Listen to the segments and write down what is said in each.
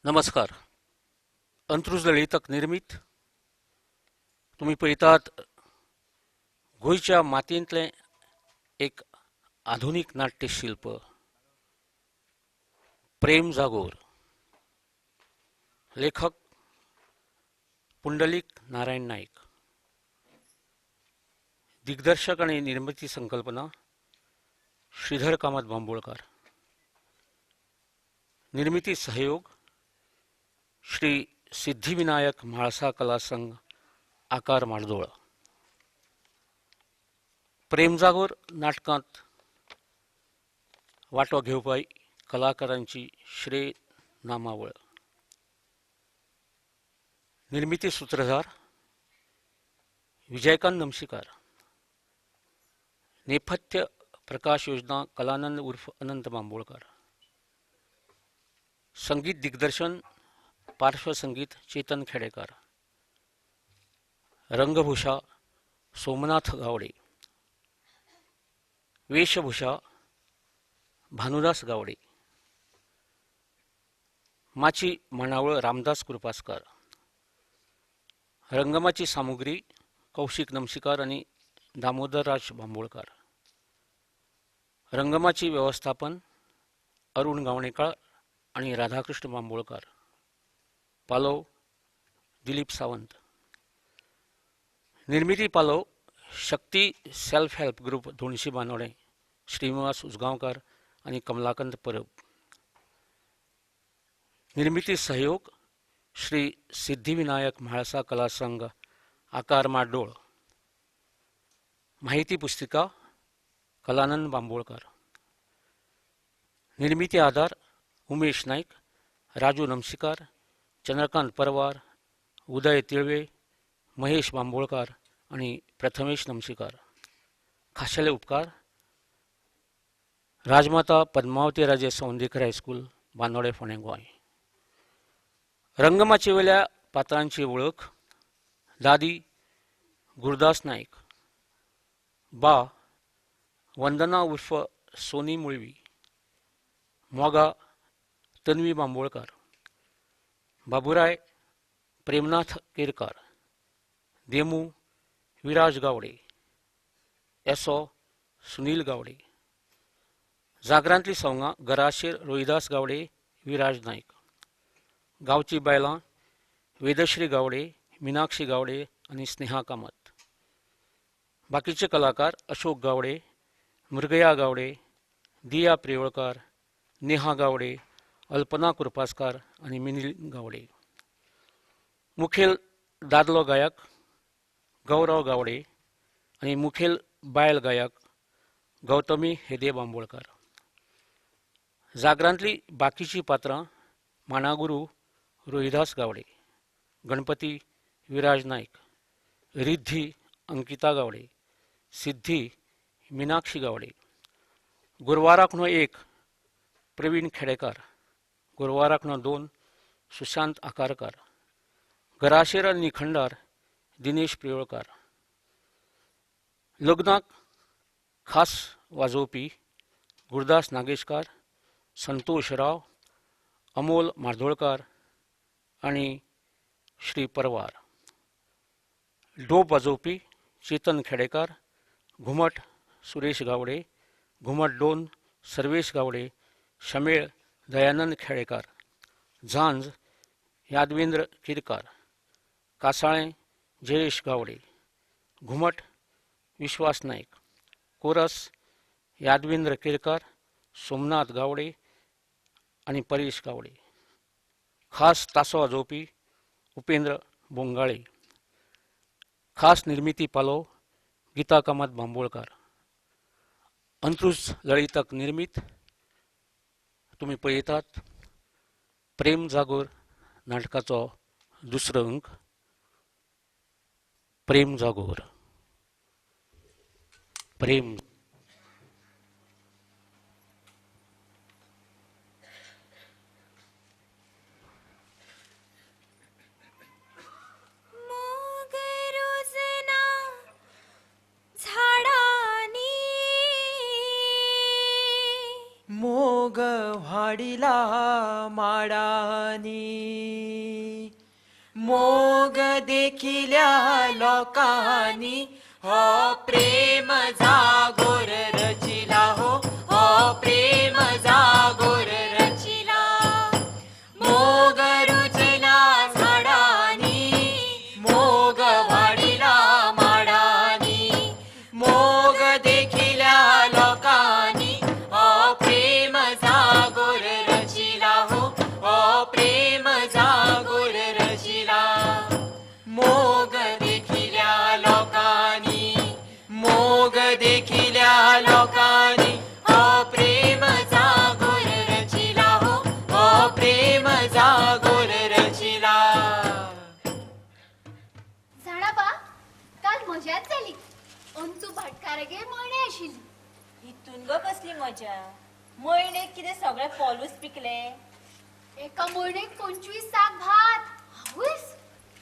नमस्कार. अंत्रुज लळीतक निर्मीत तुमी पळयतात गोंयच्या मातयेंतलें एक आधुनीक नाट्यशिल्प प्रेम जागोर. लेखक पुंडलीक नारायण नायक, दिग्दर्शक आनी निर्मिती संकल्पना श्रीधर कामत बांबोळकार, निर्मिती सहयोग श्री सिद्धिविनायक म्हाळसा कला संघ आकार मार्दोळ. प्रेमजागोर नाटकांत वांटो घेवपी कलाकारांची श्रेय नामावळ. निर्मिती सूत्रधार विजयकांत नमशीकार, नेपथ्य प्रकाश योजना कलानंद उर्फ अनंत बांबोळकार, संगीत दिग्दर्शन पार्श्वसंगीत चेतन खेडेकार, रंगभूषा सोमनाथ गावडे, वेशभूषा भानुदास गावडे, माची मांडावळ रामदास कृपासकर, रंगमाची सामुग्री कौशिक नमशीकार आनी दामोदर राज बांबोळकार, रंगमाची व्यवस्थापन अरुण गावणेकार आनी राधाकृष्ण बांबोळकार, पालव दिलीप सावंत, निर्मिती पालव Shakti self help group Dhonshi Bandora, Srinivas Ujgaonkar आनी कमलाकांत परब, निर्मिती सहयोग श्री सिद्धिविनायक म्हाळसा कला संघ आकार माड्डोळ, माहिती पुस्तिका कलानंद बांबोळकार, निर्मिती आधार उमेश नाईक, राजू नमशीकार, चंद्रकांत परवार, उदय तिळवे, महेश बांबोळकार आनी प्रथमेश नमशीकार. खाशेले उपकार राजमाता पद्मावती राजे सौंदेकर हायस्कूल, बांदोडे, फोंडें, गोंय. रंगमाचयेवेल्या पात्रांची वळख: दादी गुरुदास नायक, बा वंदना उर्फ सोनी मुळवी, मोगा तन्वी बांबोळकार, बाबुराय प्रेमनाथ केरकार, देमू विराज गावडे, एसो सुनील गावडे. जागरांतली सवंगां गराशेर रोहिदास गावडे, विराज नायक. गांवची बायलां वेदश्री गावडे, मिनाक्षी गावडे आनी स्नेहा कामत. बाकीचे कलाकार अशोक गावडे, मृगया गावडे, दिया प्रियोळकार, नेहा गावडे, अल्पना कुर्पासकार आनी मिनील गावडे. मुखेल दादलो गायक गौरव गावडे आनी मुखेल बायल गायक गौतमी हेदे बांबोळकार. जागरांतली बाकीचीं पात्रां माणागुरू रोहिदास गावडे, गणपती विराज नायक, रिद्धी अंकिता गावडे, सिद्धी मिनाक्षी गावडे, गुरवाराखणो 1 प्रवीण खेडेकार, गुरवाराखणो 2 सुशांत आकारकार, गराशेर आनी निखंडार दिनेश प्रियोळकार. लग्नाक खास वाजोवपी गुरुदास नागेशकार, संतोष राव, अमोल मार्दोळकार आनी श्री परवार. डोप वाजोवपी चेतन खेडेकार, घुमट सुरेश गावडे, घुमट 2 सर्वेश गावडे, शमेळ दयानंद खेडेकार, झांज यादवेंद्र किरकार, कासाळें जयेश गावडे, घुमट विश्वास नायक, कोरस यादवेंद्र केरकार, सोमनाथ गावडे आनी परेश गावडे. खास तासो वाजोवपी उपेंद्र बोंगाळे. खास निर्मिती पालव गीता कामत बांबोळकार. अंत्रुज लळीतक निर्मीत तुमी पळयतात प्रेम जागोर नाटकाचो दुसरो अंक प्रेम जागोर. प्रेम मोग वाडिला माडांनी. मोग देखिल्या लोकांनी हो प्रेम जागोर रचिला हो, हो प्रेम जागोर रचिला. मोग रुजला झाडांनी, मोग वाडिला माडांनी. मोग देखिल्या लोकांनी हो प्रेम जागोर रचिला हो, हो प्रेम जागोर रचिला. मोग देखिल्या लोकांनी, मोग देखिल्या लोकांनी हो प्रेम जागोर रचिला हो, हो प्रेम जागोर रचिला. जाणा बा, काल मजाच जाली. अंतू भाटकारागेर मळणी आशिल्ली. हितून गो कसली मजा? मळणेक कितें सगळे पोलूच पिकले. एका मळणेक 25 साक भात. आवयस,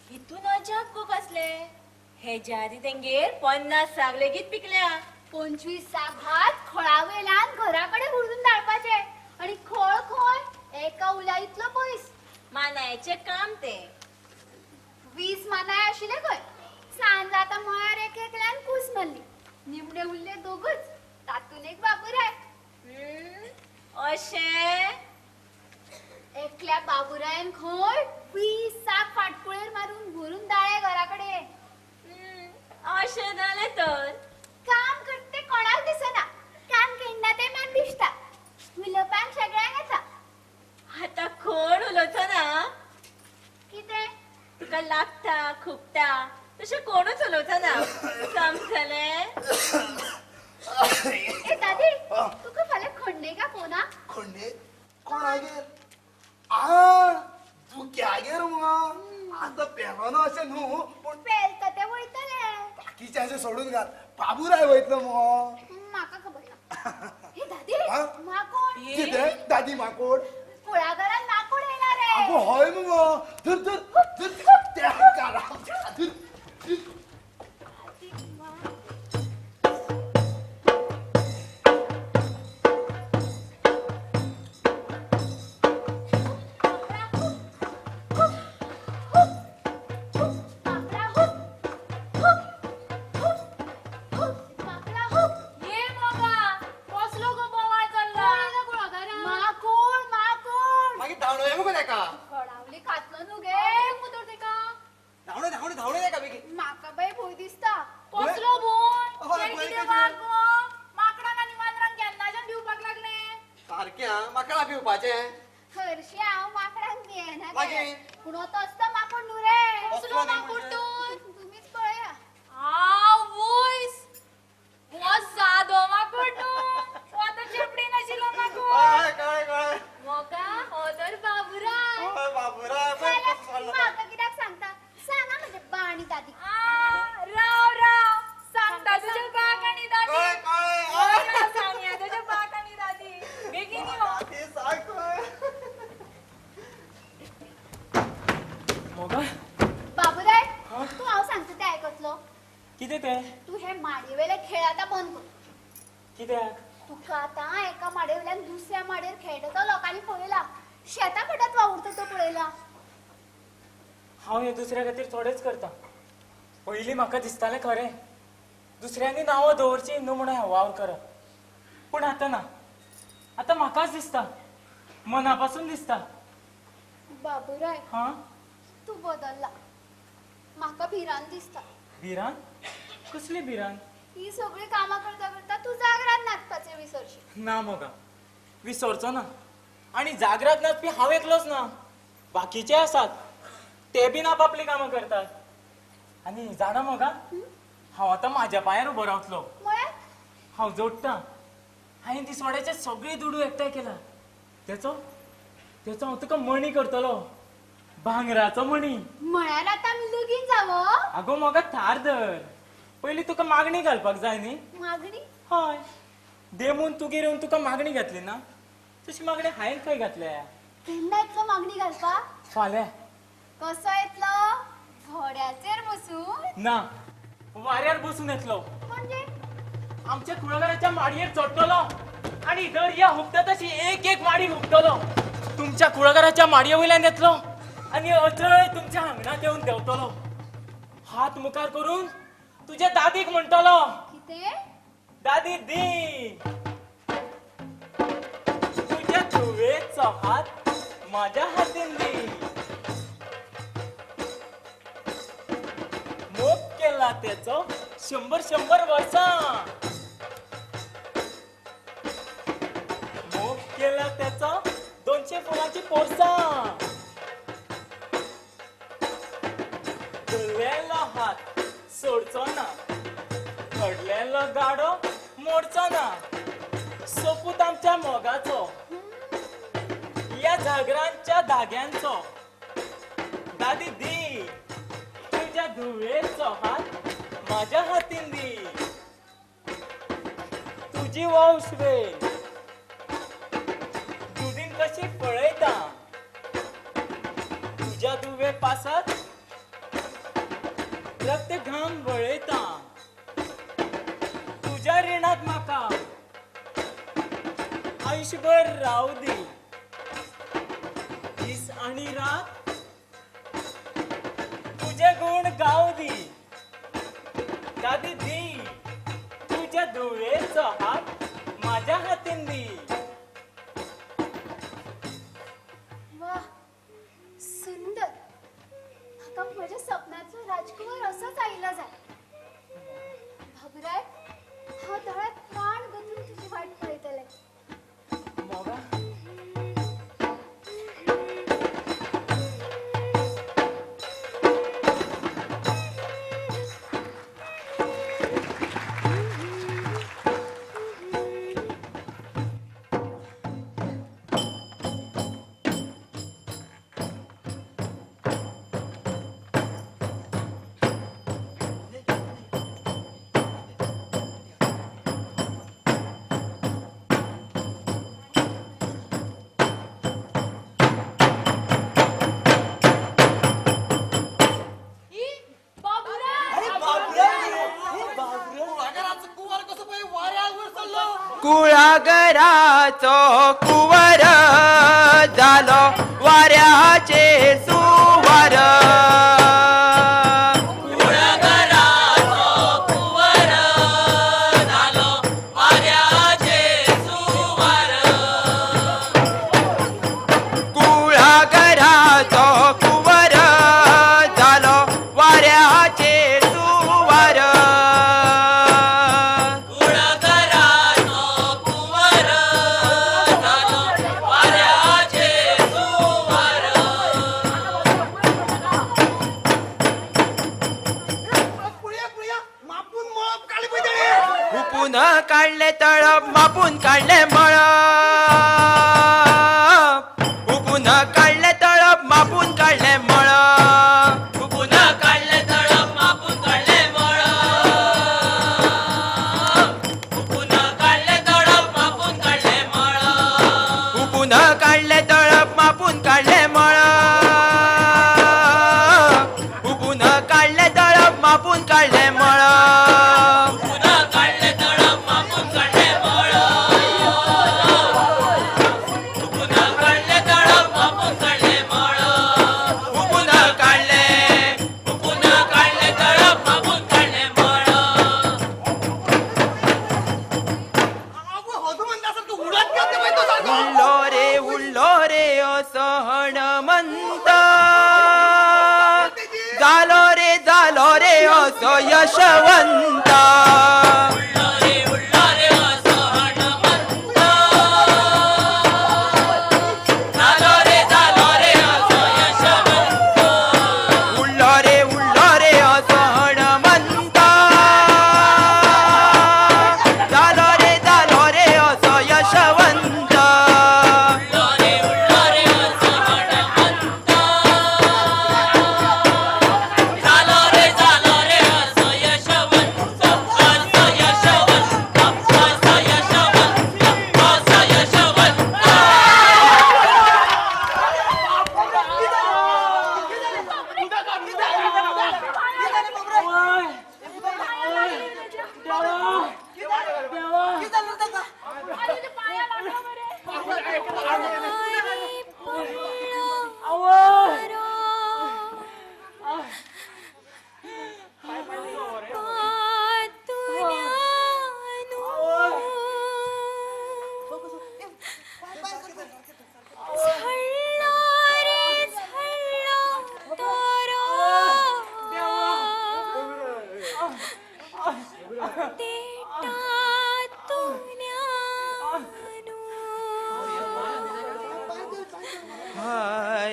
हितून अजाप गो कसले? हेज्या आदी तेंगेर 50 साक लेगीत पिकल्या. 25 साक भात खळावेल्यान घराकडे व्हरून धाडपाचे आनी खळ खंय एका उल्या इतलो पयस. मानायाचें काम तें. 20 मानाय आशिल्ले खंय. सांज जाता म्हळ्यार एक एकल्यान कूस मारली. निमणे उरले दोगूच, तातूंत एक बाबुराय. अशें? एकल्या बाबुरायन खंय 20 साक फाटकुळेर मारून भरून दाळे घराकडे. अशें जालें तर काम करता तें कोणाक दिसना, काम केन्ना तें मात दिसता. उलोवपाक सगळ्यांक येता. आतां कोण उलोवचो ना. कितें? तुका लागता खुपता तशें कोणूच उलोवचो ना, समजलें? ए दादी, तुका फाल्यां खंडणेक आपोवना? खंडणेक कोणागेर? आ, दुक्यागेर मुगो. आतां पेलोना अशें न्हू, पूण पेलता तें वयतलें. बाकीचें अशें सोडून घाल, बाबुराय वयतलो मुगो. म्हाका खबर ना. हे दादी, माकोड. कितें दादी माकोड? कुळागरान माकोड येयला रे. आगो हय मुगो. धर धर धर त्या कारा धर. तू हे माडयेवेले खेळ आतां बंद कर. कित्याक? तुका आतां एका माडयेवेल्यान दुसऱ्या माडयेर खेळटा तो लोकांनी पळयला, शेता भाटात वावुरता तो पळयला. हांव हे दुसऱ्या खातीर थोडेच करता. पयलीं म्हाका दिसतालें खरें दुसऱ्यांनी नांवां दवरचीं न्हू म्हणून हांव वावर करप, पूण आतां ना. आतां म्हाकाच दिसता, मना पासून दिसता. बाबुराय, हां, तूं बदल्ला. म्हाका भिरांत दिसता. भिरांत? कसली भिरांत? ही सगळी कामां करता करता तूं जागरात नाचपाचें विसरशी. ना मोगा, विसरचो ना. आनी जागरात नाचपी हांव एकलोच ना, बाकीचे आसात, ते बीन आपापलीं कामां करतात. आनी जाणा मोगा, हांव आतां म्हाज्या पांयार उबो रावतलो. हांव जोडटा. हांवें दिसवाड्याचे सगळे दुडू एकठांय केला. तेचो तेचो हांव तुका मणी करतलो, भांगराचो मणी. म्हळ्यार आतां आमी लगीन जावप? आगो मोगा, थार धर. पयलीं तुका मागणी घालपाक जाय न्ही. मागणी? हय, देमून तुगेर येवन तुका मागणी घातली ना, तशी मागणी हांवें खंय घातल्या? केन्ना येतलो मागणी घालपाक? फाल्यां. कसो येतलो? घोड्याचेर बसून? ना, वाऱ्यार बसून येतलो. म्हणजे? आमच्या कुळागराच्या माडयेर चडटलो आणि दर्या हुपता तशी एक एक माडी हुपतलो. तुमच्या कुळागराच्या माडये वयल्यान येतलो आनी अचळय तुमच्या आंगणात येवन देंवतलो. हात मुखार करून तुज्या दादीक म्हणटलो, कितें? दादी दी तुज्या धुवेचो हात माझ्या हातीन दी. मोग केला तेचो 100 100 वर्सां, मोग केला तेचो 200 फुलांची पोरसां. धरलेलो हात सोडचो ना, घडलेलो गाडो मोडचो ना. सोपूत आमच्या मोगाचो, या जागरांच्या धाग्यांचो. दादी दी तुज्या धुवेचो हात माझ्या हातीन दी. तुजी वंश वेल दुदीन कशी पळयता, तुज्या दुवे पासत रक्त घाम वळयता. तुज्या रिणांत म्हाका आयुष्यभर राव दी. दीस आनी रात तुजे गुण गाव दी. दादी दी तुज्या धुवेचो हात माझ्या हातीन दी. वा सुंदर. म्हाका म्हज्या सपनांतलो राजकुंवर असोच आयिल्लो जाय. बाबुराय, हांव दोळ्यांत प्राण गुंतून तुजी वाट पळयतलें. मोगा, कुळागराचो कुंवर जालो वाऱ्याचेर सुवार. कुळागराचो कुंवर जालो वाऱ्याचेर सुवार. कुळागराचो कुंवर जालो वाऱ्याचेर सुवार. कुळागराचो कुंवर जालो वाऱ्याचेर सुवार. मापून मळप काडलें पळय तेणें. हुपून काडलें तळप, मापून काडलें मळप. हुपून काडलें तळप, मापून काडलें मळप. हुपून काडलें तळप, मापून काडलें मळप. हुपून काडलें तळप, मापून काडलें मळप. हुपून काडलें तळप, मापून काडलें मळप. हुपून काडलें तळप, मापून काडलें मळप. हुपून काडलें तळप, मापून काडलें मळप. हुपून काडलें तळप, मापून काडलें मळप. हुपून काडलें, हुपून काडलें तळप, मापून काडलें मळप. आवय, हनुमंता सारको उडत गेलो पळय तो सारको. उडलो रे उडलो रे असो हणमंत, जालो रे जालो रे असो यशवंत. उडलो रे उडलो रे असो हणमंत, जालो रे जालो रे असो यशवंत. उडलो रे उडलो रे असो हणमंत, जालो रे जालो रे असो यशवंत. उडलो रे उडलो रे असो हणमंत, जालो रे जालो रे असो यशवंत. असो यशवंत.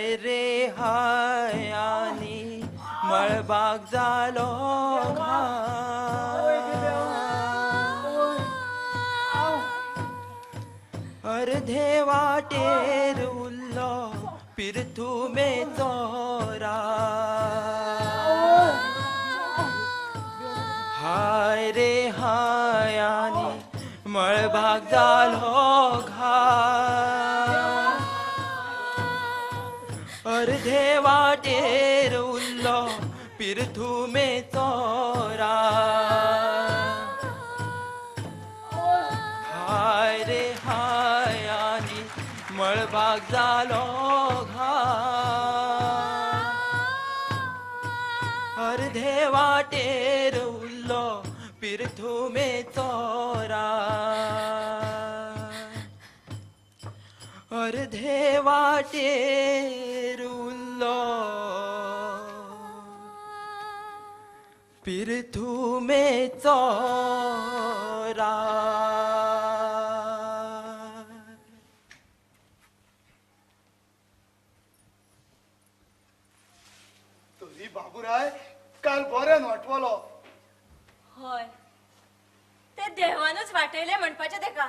हाय रे हाय आनी मळबाक जालो अर्धे वाटेर उरलो पिरथुमेचो राग. हाय रे हाय आनी मळबाक जालो घात. अर्धे वाटेर उरलो पिरथुमेचो राग. हाय रे हाय आनी मळबाक जालो घात. अर्धे वाटेर उरलो पिरथुमेचो राग. अर्धे वाटेर उरलो पिरथुमेचो राग. तरी बाबुराय काल बऱ्यान वाटवलो. हय, ते देवानूच वाटयले म्हणपाचें तेका.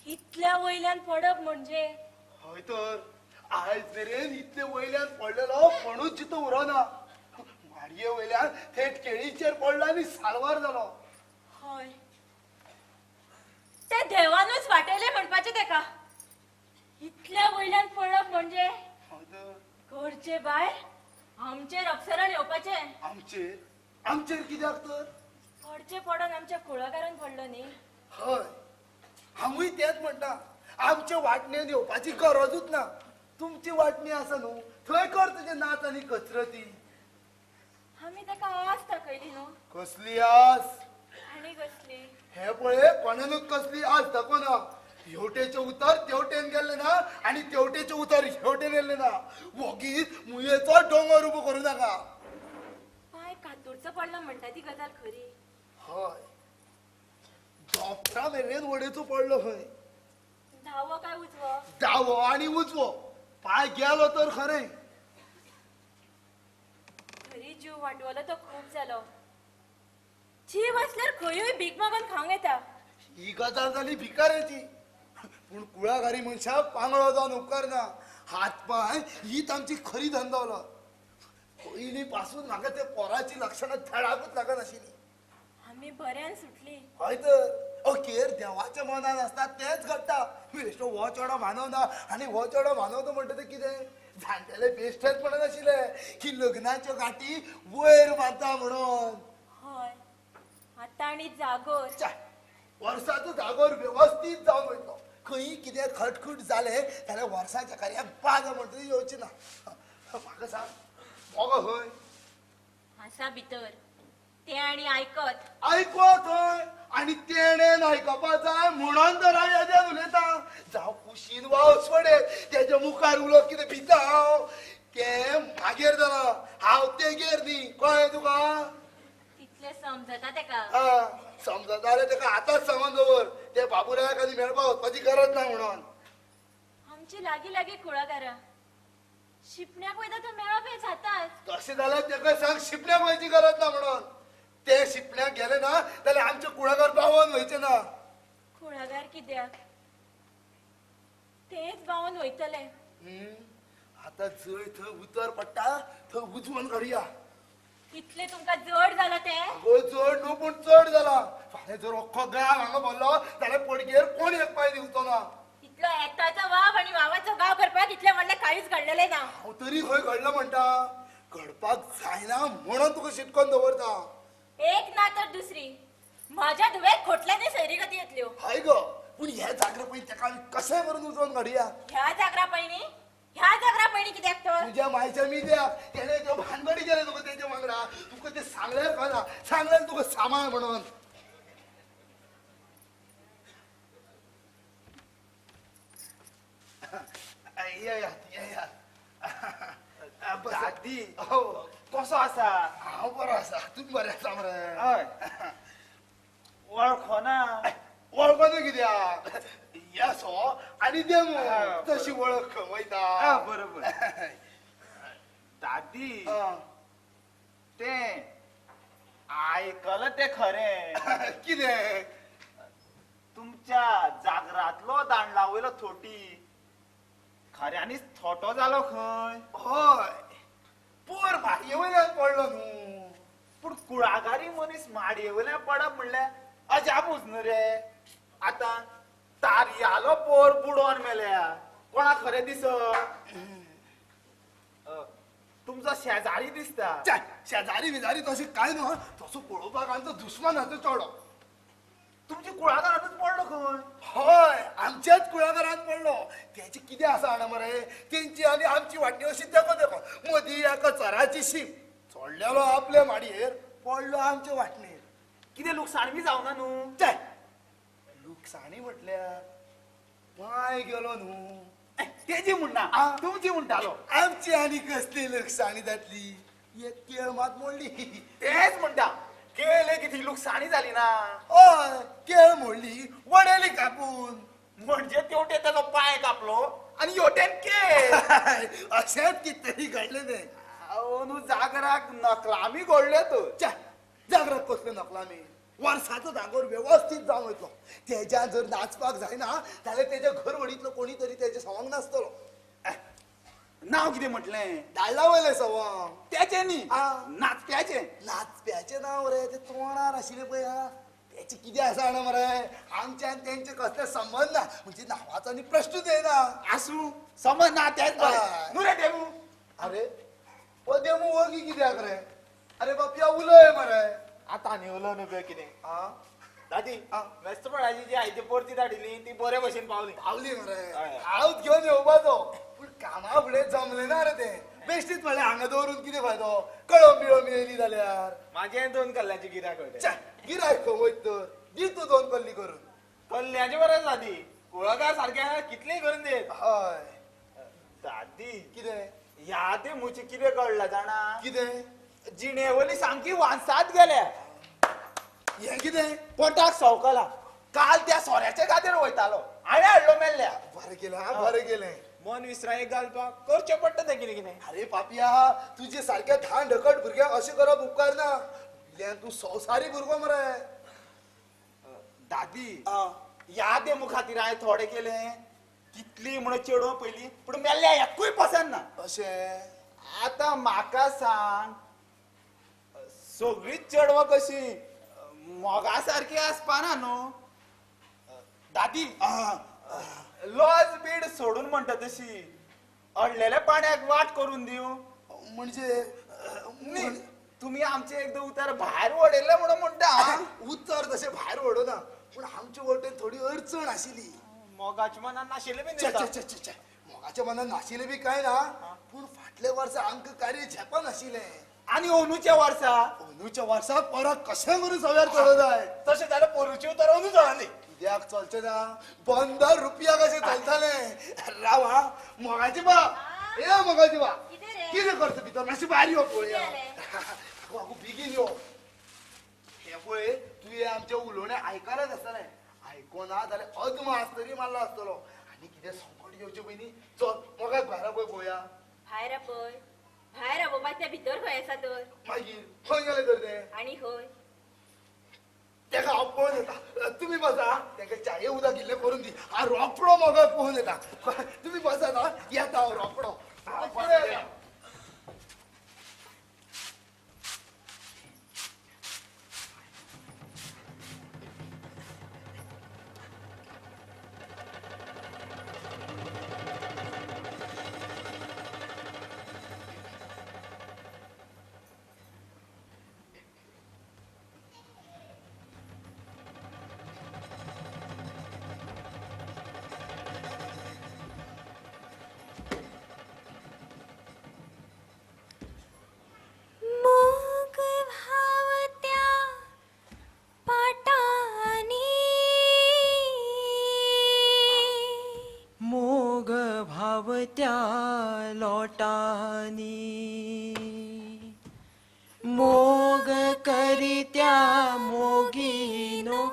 इतल्या वयल्यान पडप म्हणजे. हय तर आयज मेरेन इतले वयल्यान पडलेलो कोणूच जितो उरोना. माडये वयल्यान थेट केळीचेर पडलो आनी सालवार जालो. हय, ते देवानूच वाटयले म्हणपाचें तेका. इतल्या वयल्यान पडप म्हणजे. हय तर घरचे बाय आमचेर अपसरण येवपाचें. आमचेर आमचेर कित्याक तर? पडचे पडोन आमच्या कुळागारान पडलो न्ही. हय, हांवूय तेंच म्हणटा. आमचे वांटणेन येवपाची गरजूच ना. तुमची वांटणी आसा न्हू, थंय कर तुजे नाच आनी कसरती. आमी तेका आस दाखयली न्हू. कसली आस? आनी कसली? हे पळय, कोणानूच कसली आस दाखोना. हेवटेचें उतर तेवटेन गेल्लें ना आनी तेवटेचें उतर हेवटेन येयलें ना. वोगीच मुयेचो दोंगर उबो करूं नाका. पांय कातुरचो पडलो म्हणटा ती गजाल खरी. हय, दोपरा मेरेन वडेचो पडलो खंय. धावो काय उजवो? दावो आनी उजवो पांय गेलो तर खरें. खरी जीव वाटवलो तो खूब जालो. जीव आसल्यार खंयूय भीक मागून खावंक येता. ही गजाल जाली भिकाऱ्याची. पूण कुळागारी मनशाक पांगळो जावन उपकारना. हात पांय हीच आमची खरी धंदवलत. पयलीं पासून म्हाका त्या पोराची लक्षणां धडाकूच लागनाशिल्ली. आमी बऱ्यान सुटली. हय तर अखेर देवाच्या मनान आसता तेंच घडटा. बेश्टो हो चेडो मानवना आनी हो चेडो मानवता म्हणटा तें कितें? जाणटेले बेश्टेच म्हणनाशिल्ले की लग्नाच्यो गांठी वयर मारता म्हणून. हय, आतां आनी जागोर. वर्साचो जागोर वेवस्थीत जावन वयतलो. खंय कितें खटखूट जालें जाल्यार वर्साच्या कार्याक बाजा म्हणटा येवची ना. म्हाका सांग, मोगो खंय आसा भितर ते आनी आयकत. आयकत हय, आनी तेणेन आयकपा जाय म्हणून तर हांव हेज्यान उलयतां. जावं कुशीन वा असवडे तेज्या मुखार उलोवप कितें भिता हांव? तें मागीर जालां, हांव तेगेर न्ही. कळ्ळें तुका? तितलें समजता तेका. हा, समजता जाल्यार तेका आतांच सांगून दवर, ते बाबुरायाक आनी मेळपा वचपाची गरज ना म्हणून. आमची लागीं लागीं कुळागरां. शिपण्याक वयता तो मेळप हें जाताच. तशें जाल्यार तेका सांग शिपण्याक वयची गरज ना म्हणून. ते शिपण्याक गेले ना जाल्यार आमचें कुळागर बावन वयचें ना. कुळागर कित्याक, तेंच बावन वयतलें. आतां जंय थंय उतर पडटा थंय उजवून काडुया. इतलें तुमकां जड जालां तें? आगो जड न्हू पूण चड जालां. फाल्यां जर अख्खो गांव हांगा भरलो जाल्यार पडगेर कोण एक पांय दिवचो ना. इतलो एकताचो वाव आनी वावाचो गांव करपाक इतलें व्हडलें कांयच घडलेलें ना. हांव तरी खंय घडलो म्हणटा? घडपाक जायना म्हणून तुका शिटकोन दवरता. एक ना तर दुसरी माझ्या धुवेक खोटल्यांनी सैरीगती येतल्यो. हय गो, पूण ह्या जागरा पयलीं तेका आमी कशें करून उजोवन काडुया. ह्या जागरा पयलीं, ह्या जागरा पयलीं कित्याक तर? तुज्या मायच्या मिद्याक तेणें त्यो भानगडी केले तुका तेजे वांगडा. तुका तें सांगल्यार कळना, सांगल्यार तुका सांबाळ म्हणून. येयात येयात. दादी कसो आसा? हांव बरो आसा, तुमी बरें आसा मरे? हय. वळखोना. वळखोना कित्याक? पापयासो आनी देमू तशी वळख खमयता. बरोबर दादी, ते आयकलं ते खरें. कितें? तुमच्या जागरातलो दांडला वयलो थोटी खऱ्यांनीच थोटो जालो खंय. हय, पोर माडये वयल्यान पडलो न्हू. पूण कुळागारी मनीस माडये वयल्यान पडप म्हणल्यार अजापूच न्हू रे. आतां तारयालो पोर बुडोन मेल्या, कोणाक खरें दिसत? तुमचो शेजारी दिसता. शेजारी बिजारी तशें कांय न्हू, तसो पळोवपाक आमचो दुस्मानाचो चेडो. तुमच्या कुळागरांतूच पडलो खंय. हय, आमच्याच कुळागरांत पडलो. तेचें कितें आसा जाणा मरे, तेंची आनी आमची वांटणी अशी देखो देखो मदीं एका चराची शीम. चडलेलो आपले माडयेर, पडलो आमचे वांटणेर. कितें लुकसाण बी जावना न्हू? लुकसाणी म्हटल्यार पांय गेलो न्हू. तेजी म्हणना, तुमची म्हणटालो. आमची आनी कसली लुकसाणी जातली? एक केळ मात मोडली. तेच म्हणटा, केळ लेगीत ही लुकसाणी जाली ना. हय, केळ मोडली, वडयली कापून. म्हणजे तेवटे ताचो पांय कापलो आनी हेवटेन केळ. अशेंच कितें तरी घडलें तें. न्हू जागराक नकलामी घडल्यो तर. जागराक कसल्यो नकलामी? वर्साचो जागोर वेवस्थीत जावन वयतलो. तेज्यान जर नाचपाक जायना जाल्यार तेज्या घरवडींतलो कोणी तरी तेजें सवंग नाचतलो. नांव कितें म्हटलें? दाडला वयलें सवंग. तेचें न्ही, नाचप्याचें. नाचप्याचें नांव रे तें तोंडार आशिल्लें पळय. हा, तेचें कितें आसा जाणा मरे, आमचे आनी तेंचे कसले संबंद ना. म्हणजे नांवाचो आनी प्रश्नूच येना. आसूं, समज ना तेंच बरें न्हू रे देमू. अरे ओ देमू वगी कित्याक रे? अरे बापया उलय मरे. आतां आनी उलोवन उपयोग कितें? दादी, मेस्तपणाची जी आयची परती धाडिल्ली ती बरे भशेन पावली. पावली मरे, हांवच घेवन येवपाचो, पूण कामा फुडें जमलें ना रे तें. बेश्टीच म्हणलें हांगा दवरून कितें फायदो, कळम बिळम येयली जाल्यार. म्हाजें 2 कल्ल्यांची गिरायक वयता. गिरायक खंय वयत तर, दी तूं 2 कल्ली करून. कल्ल्यांचे बरें दादी, कुळागर सारकें कितलीय करून दित. हय दादी, कितें ह्या देमूचें कितें कळ्ळां जाणा? कितें? जिणेवली सामकी वानसात गेल्या. हें कितें? पोटाक सवकला. काल त्या सोऱ्याच्या गादेर वयतालो, हाणें हाडलो मेल्ल्या. बरें केलें, हा बरें केलें. मन विसरायेक घालपाक करचें पडटा तें कितें कितें. अरे पापया, तुजे सारक्या धान ढकट भुरग्यांक अशें करप उपकारना. वयल्यान तूं संवसारी भुरगो मरे. दादी, ह्या देमू खातीर हांवें थोडें केलें. कितली म्हणून चेडूं पयलीं, पूण मेल्ल्या एकूय पसंत ना. अशें? आतां म्हाका सांग, सगळींच चेडवां कशीं मोगा सारकी आसपाना न्हू? दादी, लॉज बीड सोडून म्हणटा तशी अडलेल्या पाण्याक वाट करून दिवं म्हणजे? तुमी आमचें एकदां उतर भायर वडयलें म्हणून म्हणटा. उतर तशें भायर वडोना, पूण आमचे वटेन थोडी अडचण आशिल्ली. मोगाच्या मनान नाशिल्लें बी. मोगाच्या मनान नाशिल्लें बी कांय ना, पूण फाटल्या वर्सा आमकां कार्य झेपा नाशिल्लें. आनी अंदूच्या वर्सा? अंदूच्या वर्सा परत कशें करून सव्यार चलो जाय. तशें जाल्यार पोरूचें उतर अंदू चलना. कित्याक चलचें ना? 15 रुपया कशें चलतालें. राव हा, मोगाची बा, ए मोगाची बा, कितें करता भितर? मातशें भायर यो पळोवया. आगो बेगीन यो. हें पळय, तुवें आमचें उलोवणें आयकलाच आसतलें. आयकोना जाल्यार अदमास तरी मारलो आसतलो. आनी कितें संकट येवचें पयलीं चल मोगाक भायर पळय पळोवया. भायर पळय, भायर आपोवपाक तें भितर खंय आसा तर? मागीर खंय गेलें तर तें? आनी खंय? तेका हांव पळोवन येता, तुमी बसा. तेका चाये उदक इल्लें करून दी. हांव रोकडो मोगाक पळोवन येता, तुमी बसात. हा, येता हांव रोकडो. त्या लोटानी मोग करित्या मोगीनो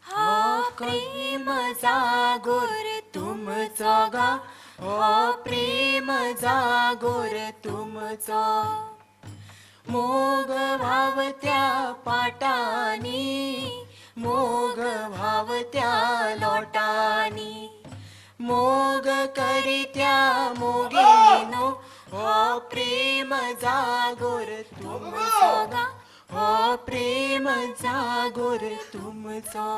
हा प्रेम जागोर. तुमचो गा हो प्रेम जागोर तुमचो. मोग व्हांवत्या पाटांनी, मोग व्हांवत्या लोटांनी, मोग करित्या मोगिनो हो प्रेम जागोर तुमचो गा हो प्रेम जागोर तुमचो.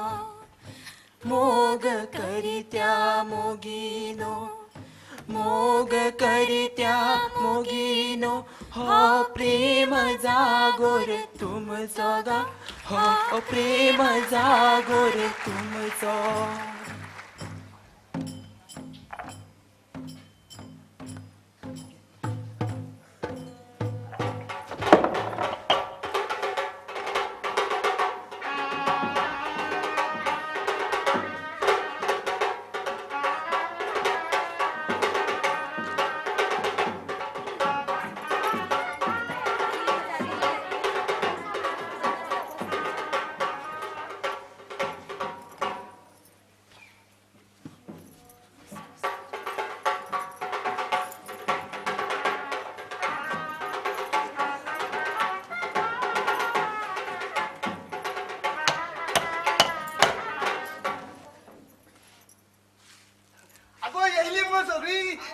मोग करित्या मोगिनो, मोग करित्या मोगिनो हो प्रेम जागोर तुमचो गा हो प्रेम जागोर तुमचो.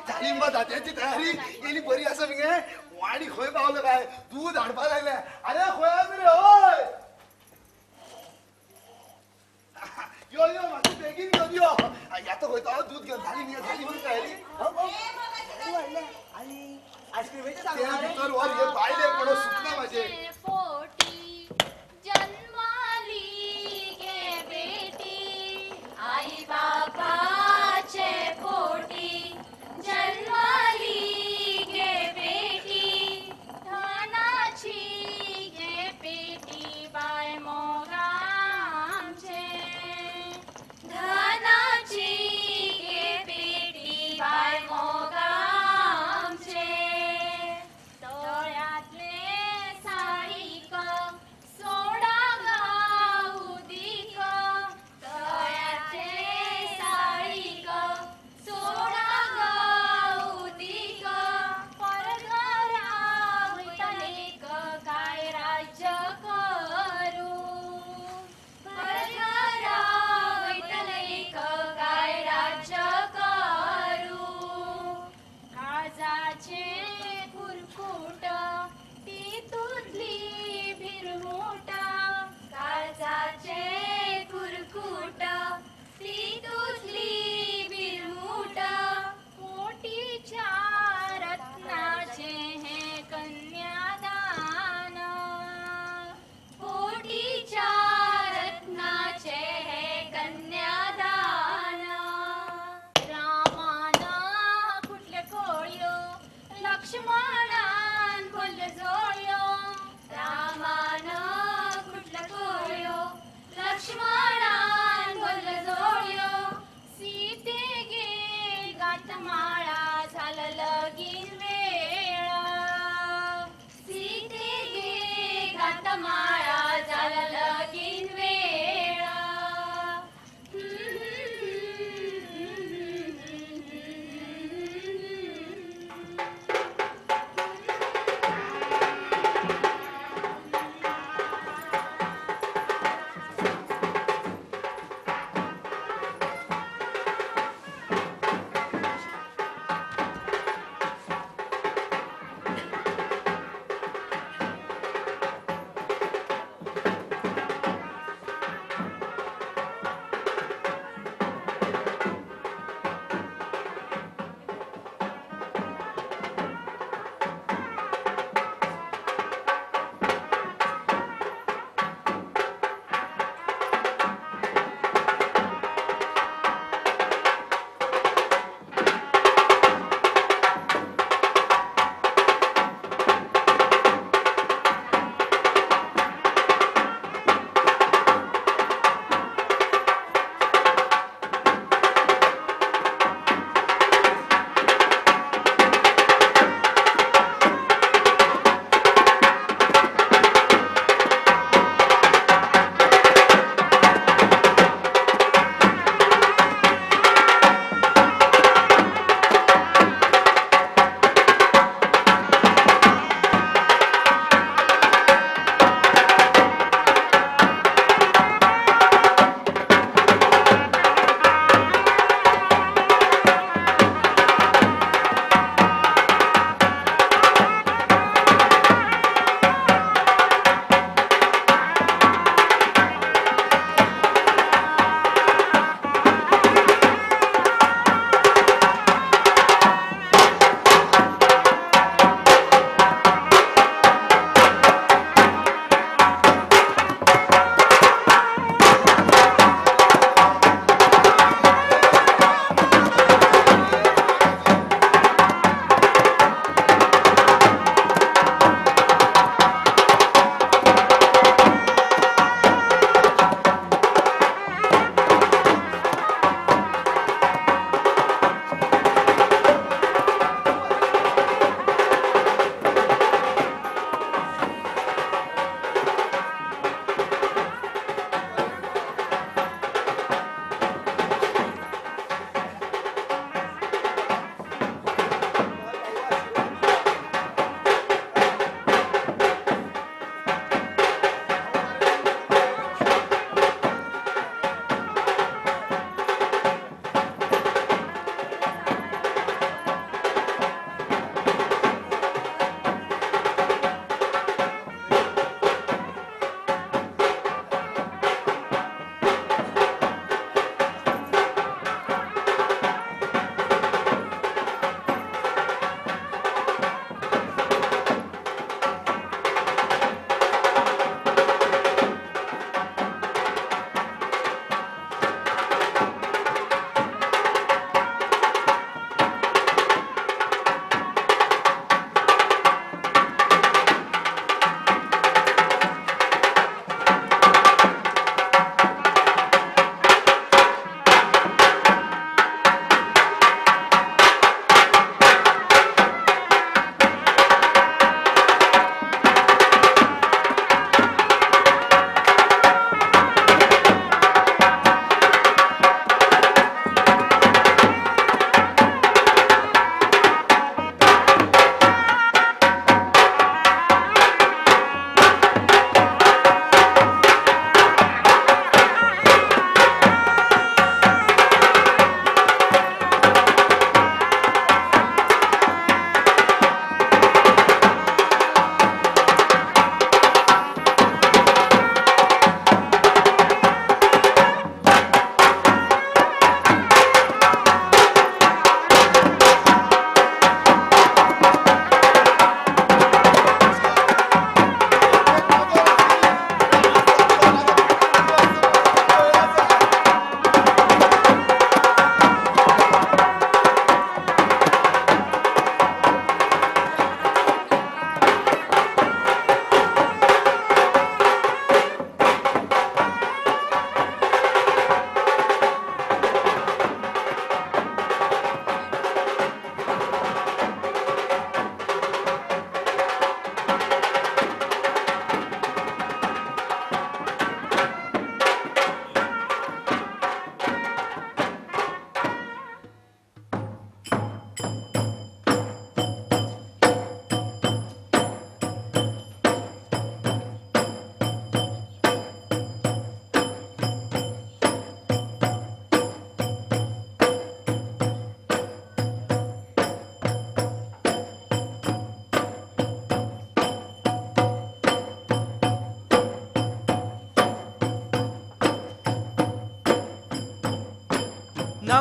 झाली मग दात्याची तयारी येली बरी आसा मगे. वाणी खंय पावलो काय दूध हाडपा लागले. अरे खंय आसा रे हय यो यो मातशें बेगीन घेवन यो. येता खंय तो दूध घेवन. झाली मगे झाली मगे तयारी. ते भितर वर हे बायले कोण सुटना म्हाजें. तळ्यातले साडी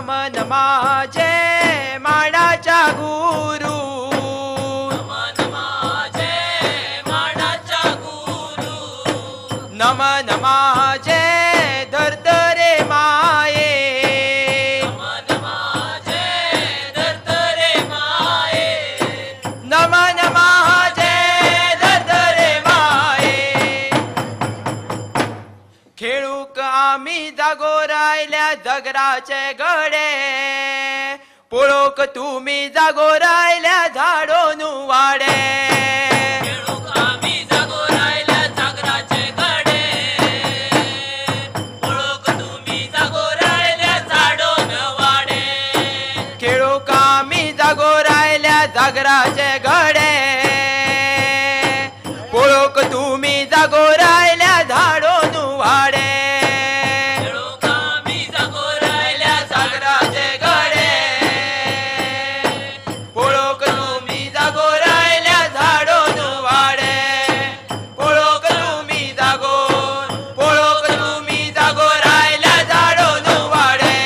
नमन माझे माडाच्या गुरु, नमन माझे माडाच्या गुरु, नमन माझे धर्तरे माये, नमन माझे धर्तरे माये, नमन माझे धर्तरे माये. खेळूक आमी जागो रायल्या जगराचे गडे, पळोवंक तुमी जागो रायल्या झाडोन वाडे. खेळूक आमी जागो रायल्या जागराचे गडे, पळोवंक तुमी जागो रायल्या झाडोन वाडे. खेळूक आमी जागो रायल्या जागराचे गडे, पळोवंक तुमी जागो रायल्या झाडोन वाडे. खेळूक आमी जागो रायल्या जागराचे गडे, पळोवंक तुमी जागो रायल्या झाडोन वाडे. पळोवंक तुमी जागो, पळोवंक तुमी जागो रायल्या झाडोन वाडे.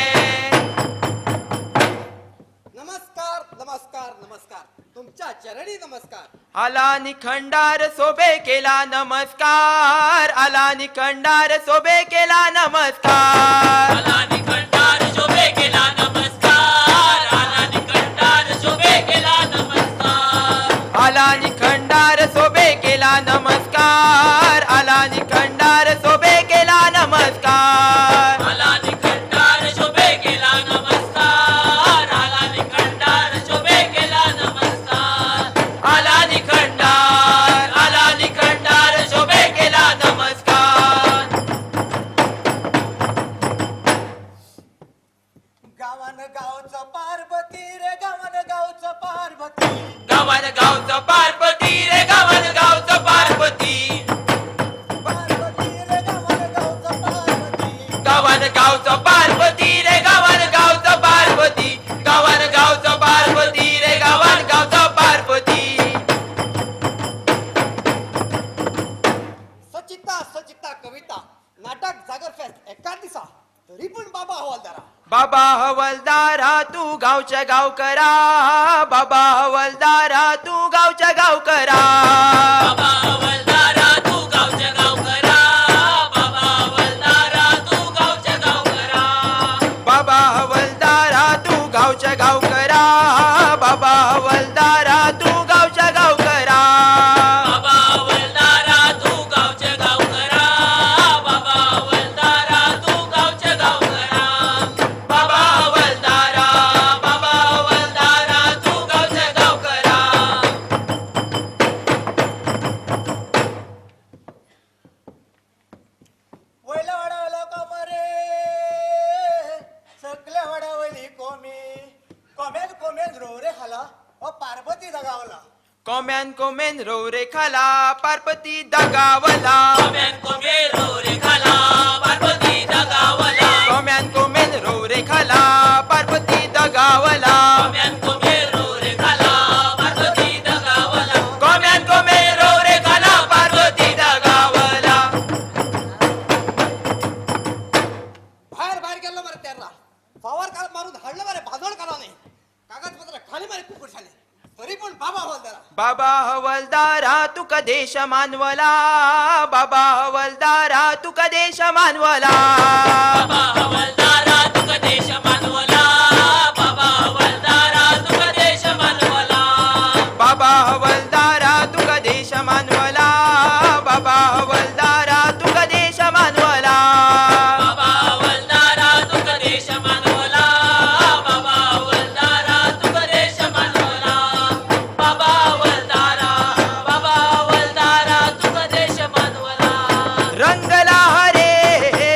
नमस्कार नमस्कार नमस्कार, तुमच्या चरणी नमस्कार. आला निखंडार सोबे केला नमस्कार, आला निखंडार सोबे केला नमस्कार. आला निखंडार शोभे केला नमस्कार, आला निखंडार शोभे केला नमस्कार. आला निखंडार सोबे केला नमस्कार, आला निखंडार सोबे केला नमस्कार. आला निखंडार शोभे केला नमस्कार, आला निखंडार शोभे केला नमस्कार. आला निखंडार, आला निखंडार शोभे केला नमस्कार. गावान गावचं पार्वती रे, गावान गावचं पार्वती, गावान गावचं पार्वती रे, गावान गावचं पार्वती, पार्वती रे गावान गावचं पार्वती, गावान गावचं पार्वती रे, गावान गावचं पार्वती, गावान गावचं पार्वती रे, गावान गावचं पार्वती. सचिता सचिता कविता नाटक जागर फेस्ट एका दिसा, तरी पण बाबा हवालदारा. बाबा हवलदारा तू गावच्या गावकरा, बाबा हवलदारा तू गावच्या गावकरा. बाबा हवलदारा तू गावच्या गावकरा, बाबा हवलदारा तू गावच्या गावकरा. बाबा हवलदारा तू गावच्या गावकरा, बाबा हवलदारा तू गावच्या गावकरा. बाबा हवलदारा तू गावच्या गावकरा, बाबा हवलदारा तू गावच्या गावकरा. बाबा हवलदारा, बाबा हवलदारा तू गावच्या गावकरा. वयल्या वाड्यावयलो कोमरे, सगल्या वाड्यावयली कोमी, कोम्यान कोम्यान रोवरे खाला हो पार्वती दगावला. कोम्यान कोमेन रोवरे खाला पार्वती दगावला, कोम्यान कोमे रोरे खाला पार्वती दगावला, कोम्यान कोमेन रोवरे खाला पार्वती दगावला, कोम्यान कोमे रोरे खाला पार्वती दगावला. कोम्यान कोमेन रोवरे खाला पार्वती दगावला. भायर भायर गेल्लो मरे तेर्रा, फावर काल मारून हाडलं मरे भाजोड कालाने, कागदपत्र खाली मरे कुकुर झाले, तरी पण बाबा हवालदारा. बाबा हवलदारा तुका देश मानवला, बाबा हवलदारा तुका देश मानवला. बाबा हवलदारा तुका देश मानवला, बाबा हवलदारा तुका देश मानवला. बाबा हवलदारा तुका देश मानवला, बाबा हवलदारा तुका देश मानवला. बाबा हवलदारा तुका देश मानवला, बाबा हवलदारा तुका देश मानवला. बाबा हवलदारा, बाबा हवलदारा तुका देश मानवला. रंगला हरे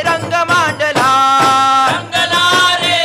रंग मांडला, रंगला रे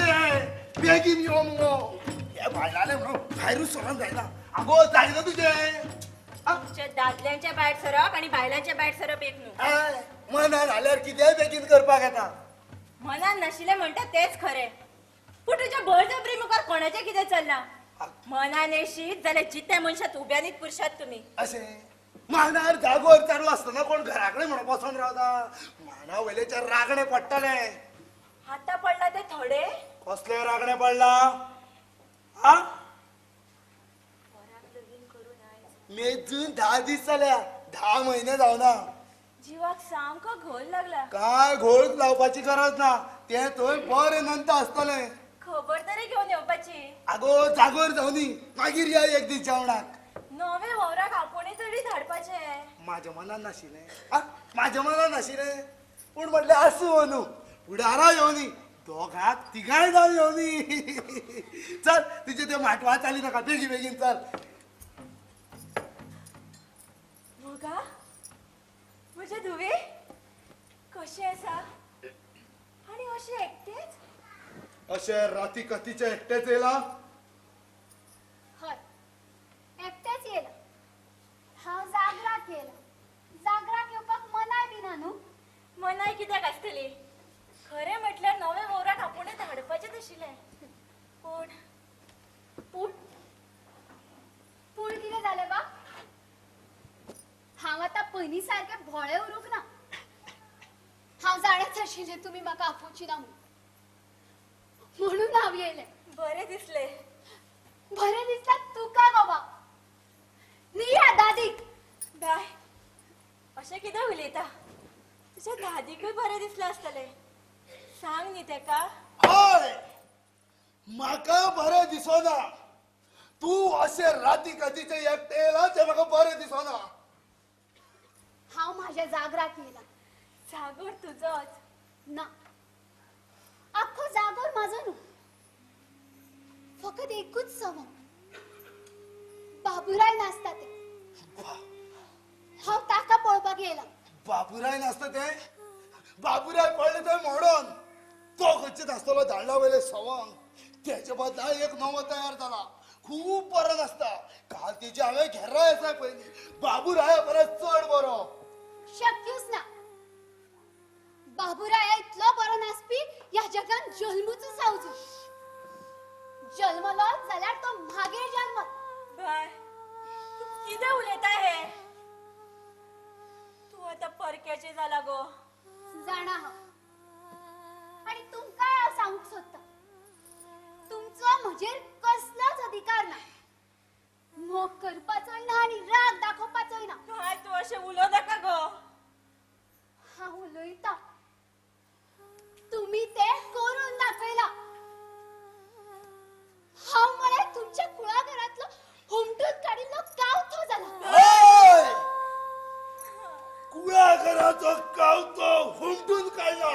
कितें बेगीन यो मुगो हे बायलाले म्हणून भायरूच सरोन जायना. आगो जायना तुजें तुमच्या दादल्यांच्या भायर सरप आनी बायलांच्या भायर सरप एक न्हू. मनान आल्यार कितेंय बेगीन करपाक येता. मनान नाशिल्लें म्हणटा तेच खरें, पूण तुज्या बळजबरी मुखार कोणाचें कितें चल्लां? मनान येशीत जाल्यार जित्या मनशात उब्यांनीच पुरशात तुमी. अशें मानार जागोर चालू आसतना कोण घरा कडेन म्हणून बसोन रावता? माना वयलेच्या रागणे पडटले. आतां पडला ते थोडे. कसले रागणे पडला? आ मेजून 10 दीस जाल्या, 10 म्हयने जावना. जिवाक सामको घोल लागला. काय घोळ लावपाची गरज ना, ते थंय बरें नंतर आसतलें. खबर तरी घेवन येवपाची. आगो जागोर जावनी, मागीर या एक दीस जेवणाक. नवे वावराक आपोवणें तरी धाडपाचें. म्हाज्या मनान नाशिल्लें, म्हाज्या मनान नाशिल्लें, पूण म्हटलें आसूं अंदू फुडारा येवनी, दोगांक तिगांय जावन येवनी. चल तुजे ते माटवा चाली नाका, बेगीन बेगीन चल. मोगा म्हजे धुवे कशें आसा? आनी अशें एकटेच? अशें राती कतीचे एकटेच येयला? हय एकटेच येयला. हांव जागराक येयला. जागराक येवपाक मनाय बी ना न्हू. मनाय कित्याक आसतली? खरें म्हटल्यार नवे मोराक आपूणच धाडपाचें आशिल्लें. पूण पूण पूण कितें जालें बा? हांव आतां पयलीं सारकें भोळें उरूंक ना. हांव जाणाच आशिल्लें तुमी म्हाका आपोवची ना म्हणून, हांव येयलें. बरें दिसलें. बरें दिसता तुका बाबा, न्ही ह्या दादीक. बाय अशें कितें उलयता? तुज्या दादीकूय बरें दिसलें आसतलें. सांग न्ही तेका. हय म्हाका बरें दिसना. तूं अशें राती कतीचें एकटें येयलां तें म्हाका बरें दिसना. हांव म्हाज्या जागराक येयलां. जागोर तुजोच ना, आख्खो जागोर म्हाजो न्हू, फकत एकूच सवंग बाबुराय नासता तें. हांव ताका पळोवपाक येयलां. बाबुराय नासता तें? बाबुराय पडलें थंय मोडोन. तो खंयचे नासतलो धाडला वयलें सवंग, तेचे बदला एक नवो तयार जाला, खूब बरो नासता. काल तेजी हांवें घेराय आसा पयलीं, बाबुराया परस चड बरो. शक्यूच ना, बाबुराया इतलो बरो नासपी ह्या जगान जल्मूच जावचो. जल्मलो जाल्यार तो मागीर जल्मत. बाय तूं कितें उलयता हें? तूं आतां परक्याचें जाला गो. जाणा हांव, आनी तुमकांय हांव सांगूंक सोदतां, तुमचो म्हजेर कसलोच अधिकार ना. मोग करपाचोय ना आनी राग दाखोवपाचोय ना. बाय तूं अशें उलोवं नाका गो. हांव उलयतां, तुमी तें करून दाखयलां. हांव म्हळ्यार तुमच्या कुळागरांतलो हुमटून काडिल्लो कावथो जाला. कुळागराचो कावथो हुमटून काडला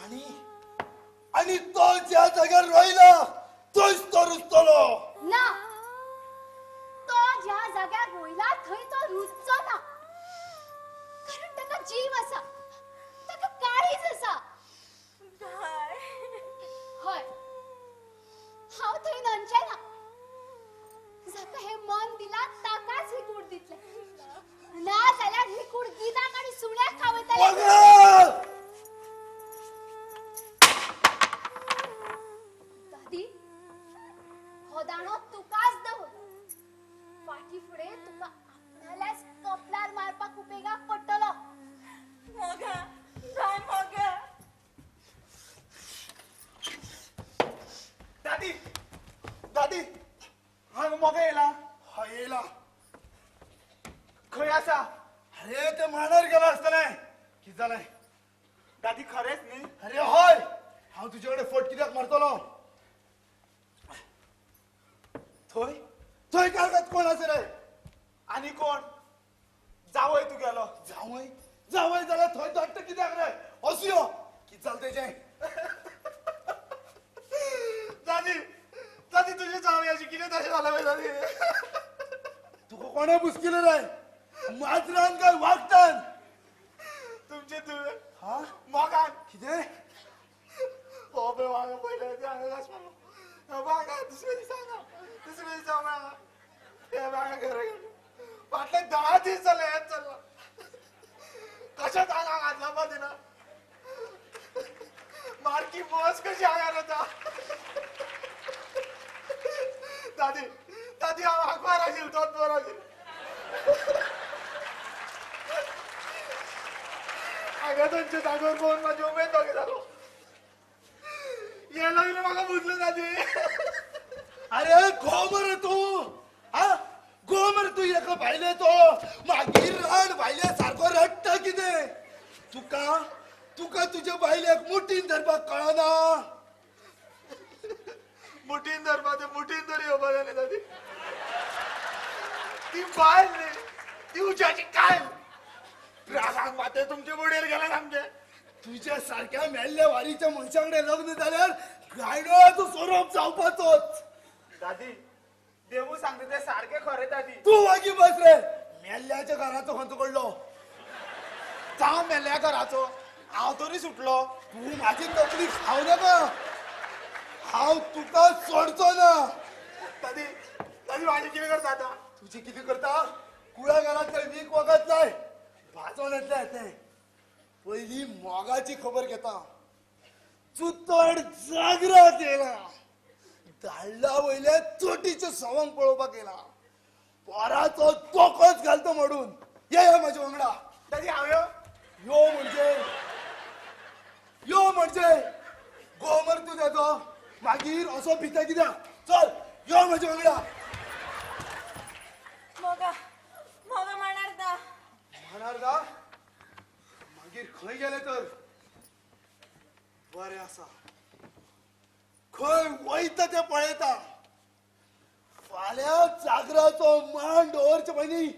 आनी आनी तो ज्या जाग्यार रोयला थंयच तो रुजतलो. ना, तो ज्या जाग्यार रोयला थंय तो रुजचो ना, कारण ताका जीव आसा, ताका काळीज आसा. हय हांव थंय नंचें ना. जाका हें मन दिलां ताकाच ही कूड दितलें, ना जाल्यार ही कूड गिदाक आनी सुण्याक खावयतलें. दादी हो दाणो तुकाच दवर, फाटी फुडें तुका आपणाल्याच कपलार मारपाक उपेगाक पडटलो. मोगा बाय मोगा. दादी दादी हांगा मोगा येयला. हय येयला. खंय आसा? अरे ते मांडार गेला आसतलें. कितें जालें दादी? खरेंच न्ही? अरे हय, हांव तुजे कडेन फट कित्याक मारतलो? थंय थंय कागद कोण आसा रे? आनी कोण? जावय तुगेलो. जावय? जावय जाल्यार थंय धाडटा कित्याक रे? असो यो, कितें जालें तेजें? दादी दादी तुजें जावयाचें कितें तशें जालें पळय दादी. तुका कोणें बुसकिलें रे? माजरान काय वागटान? तुमचें तुवें हा मोगान. कितें? हो पळय वांगा पयलें दीस जाले हेंच चल्लां. कशेंच आंगाक हात लावपा दिना. मारकी बस कशी आंगार वता. दादी दादी हांव आंकवार आशिल्लो तोच बरो आशिल्लो. हांगा थंयचे जागोर पळोवन म्हाजी उमेद मागीर जालो. हें लग्न म्हाका बुजलें दादी. अरे गो मरे तूं, हा गो मरे तूं. एका भायले तो मागीर रड भायले सारको रडटा कितें. तुका तुका तुज्या बायलेक मुठीन धरपाक कळना. मुठीन धरपा तें मुठीन तरी येवपा जालें दादी. ती बायल न्ही, ती उज्याची कायल. रागाक मातें तुमचे बोडयेर गेलें सामकें. तुज्या सारक्या मेल्ल्या वारीच्या मनशा कडेन लग्न जाल्यार गायडोळाचो सोरोप जावपाचोच. दादी देवू सांगता तें सारकें खरें दादी. तूं वागी बस रे. मेल्ल्याच्या घराचो खंयचो कडलो. जावं मेल्ल्या घराचो, हांव तरी सुटलो. तूं म्हाजी तकली खावं नाका, हांव तुका सोडचो ना. दादी दादी म्हाजी कितें करता आतां? तुजी कितें करता? कुळागरांतलें वीख वखद जाय, भाजोन येतलें तें. पयलीं मोगाची खबर घेता. चुतड जागराक येयला, धाडला वयल्या चोटीचें सवंग पळोवपाक येयला. पोराचो तोकोच घालतो म्हणून. ये यो म्हाज्या वांगडा. दादी हांव यो? यो म्हणजे यो म्हणजे गो मर तूं तेजो. मागीर असो भिता कित्याक? चल यो म्हाज्या वांगडा. मोगा मोगा माणार दा. माणार दा? मागीर खंय गेले तर? बरें आसा, खंय वयता तें पळयता. फाल्यां जागराचो मान दवरचे पयलीं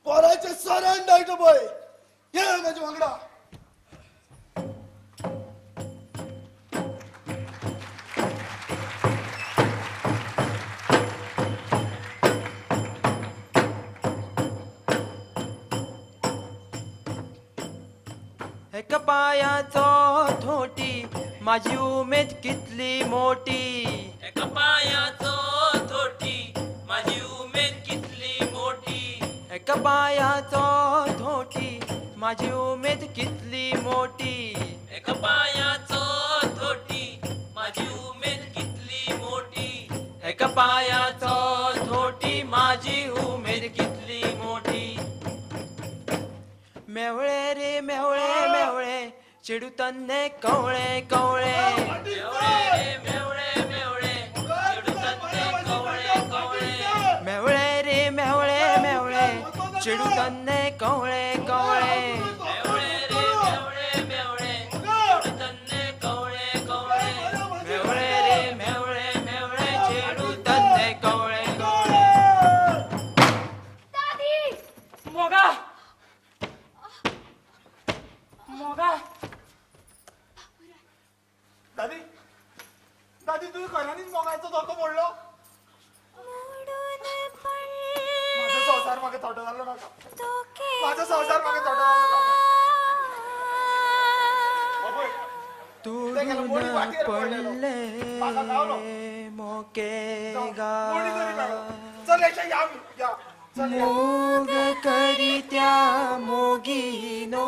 पोराचें सरण दायटा पळय. ये म्हाज्या वांगडा. एका पायाचो थोटी माझी उमेद कितली मोठी. एका पायाचो थोटी माझी उमेद कितली मोठी. एका पायाचो थोटी माझी उमेद कितली मोठी. एका पायाचो थोटी माझी उमेद कितली मोठी. एका पायाचो थोटी माझी उमेद कितली मोठी. मेवळे रे मेवळे मेवळे चेडू तन्ने कवळे कवळे. मेवळे रे मेवळे मेवळे चेडू तन्ने कवळे कवळे. मेवळे रे मेवळे मेवळे चेडू तन्ने कवळे कवळे. मेवळे रे मेवळे मेवळे चेडू तन्ने कवळे कवळे. मेवळे रे मेवळे मेवळे चेडू तन्ने कवळे कवळे. दादी मोगा मोगा. दादी दादी तुवें खऱ्यांनीच मोगाचो धोको मोडलो. म्हाजो संवसार म्हाका थोडो जाल्लो नाका. म्हाजो संवसार म्हाका थोडो जाल्लो नाका. तोडून पडले मोके गा. चल या या. मोग करीत्या मोगीनो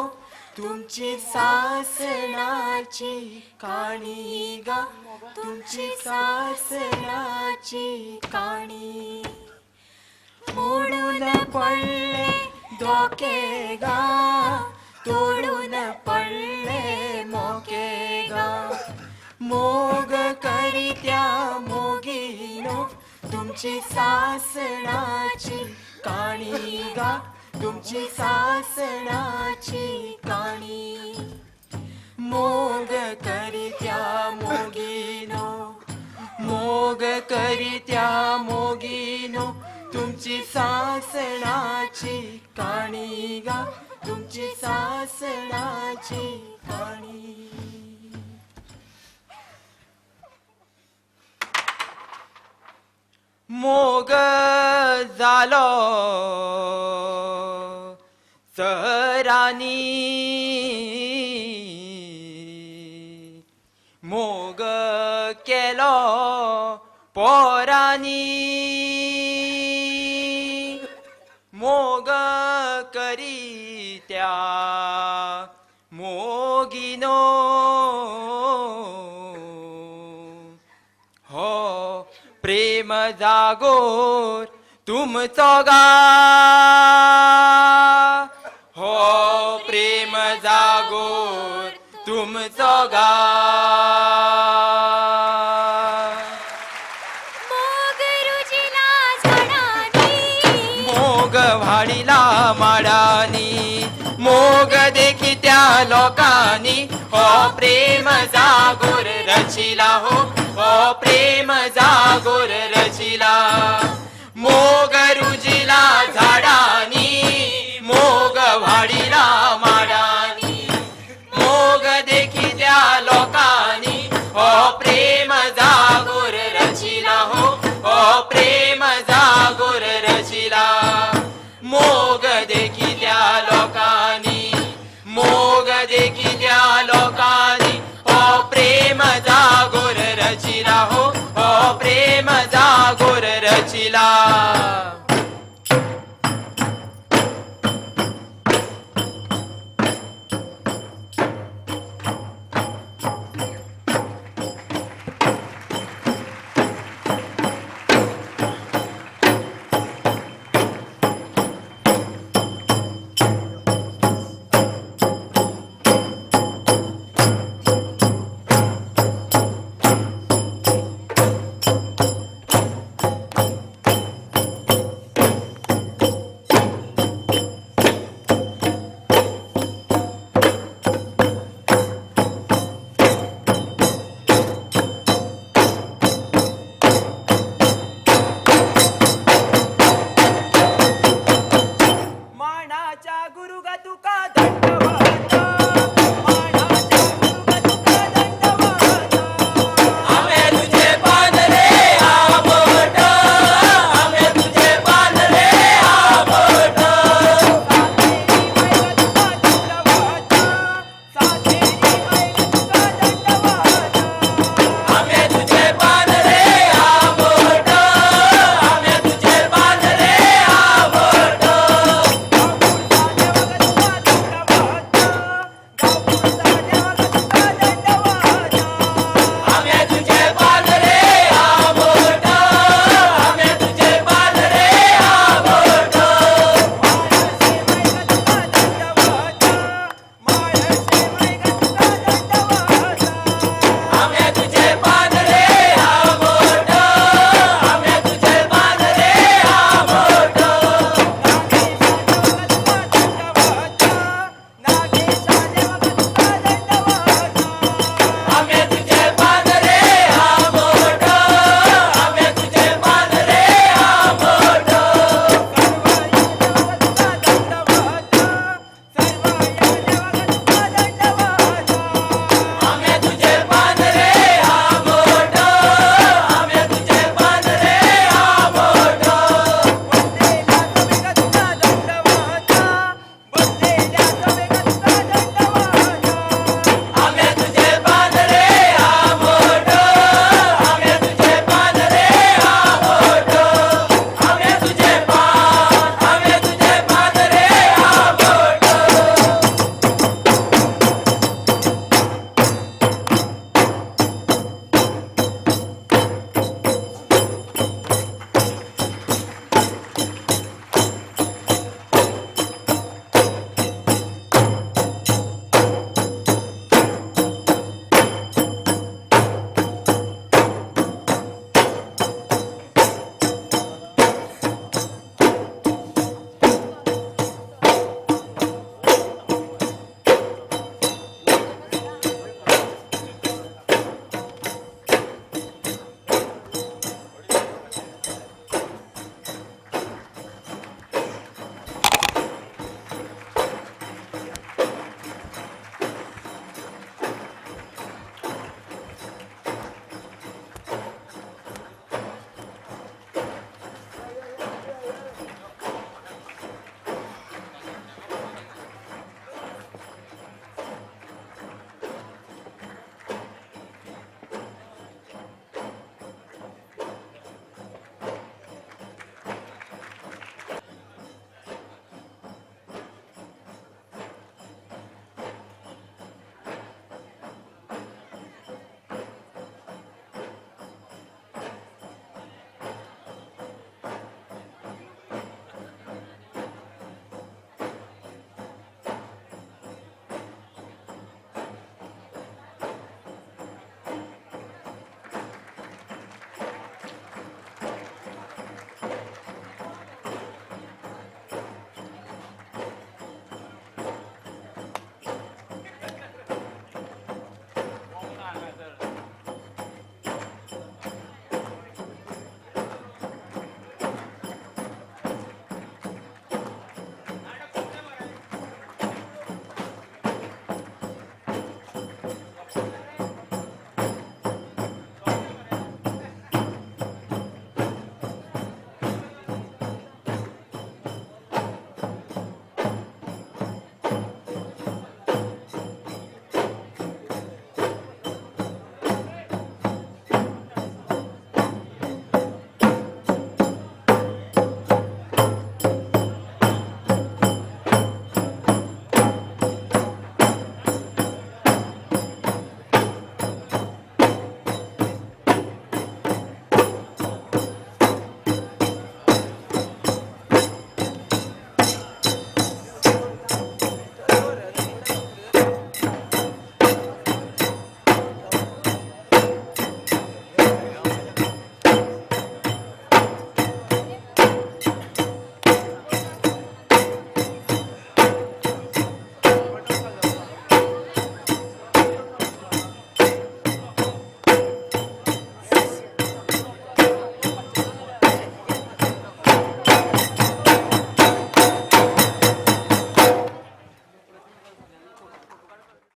तुमची सासणाची काणी गा, तुमची सासणाची काणी. मोडून पडले धोके गा, तोडून पडले मोके गा. मोग करीत्या मोगीनो तुमची सासणाची काणी गा, तुमची सासणाची काणी. मोग करीत्या मोगीनो, मोग करीत्या मोगीनो तुमची सासणाची काणी गा, तुमची सासणाची काणी. मोग जालो सरांनी, मोग केलो पोरांनी, मोग त्या मोगिनो हो प्रेम जागोर तुमचो गा हो प्रेम जागोर तुमचो गा मोग रुजिला झाडांनी मोग व्हाडिला माडानी मोग देखी त्या लोकांनी हो प्रेम जागोर रचिला हो हो प्रेम जागोर रचिला मोग रुजिला झाडानी मोग व्हाडिला माडानी मोग देखी त्या लोकांनी हो प्रेम जागोर रचिला हो हो प्रेम जागोर रचिला मोग देखी त्या लोकांनी मोग देखी त्या लोकांनी हो प्रेम जागोर रचिला हो हो प्रेम जागोर रचिला. मानाच्या गुरुगा तुका दंड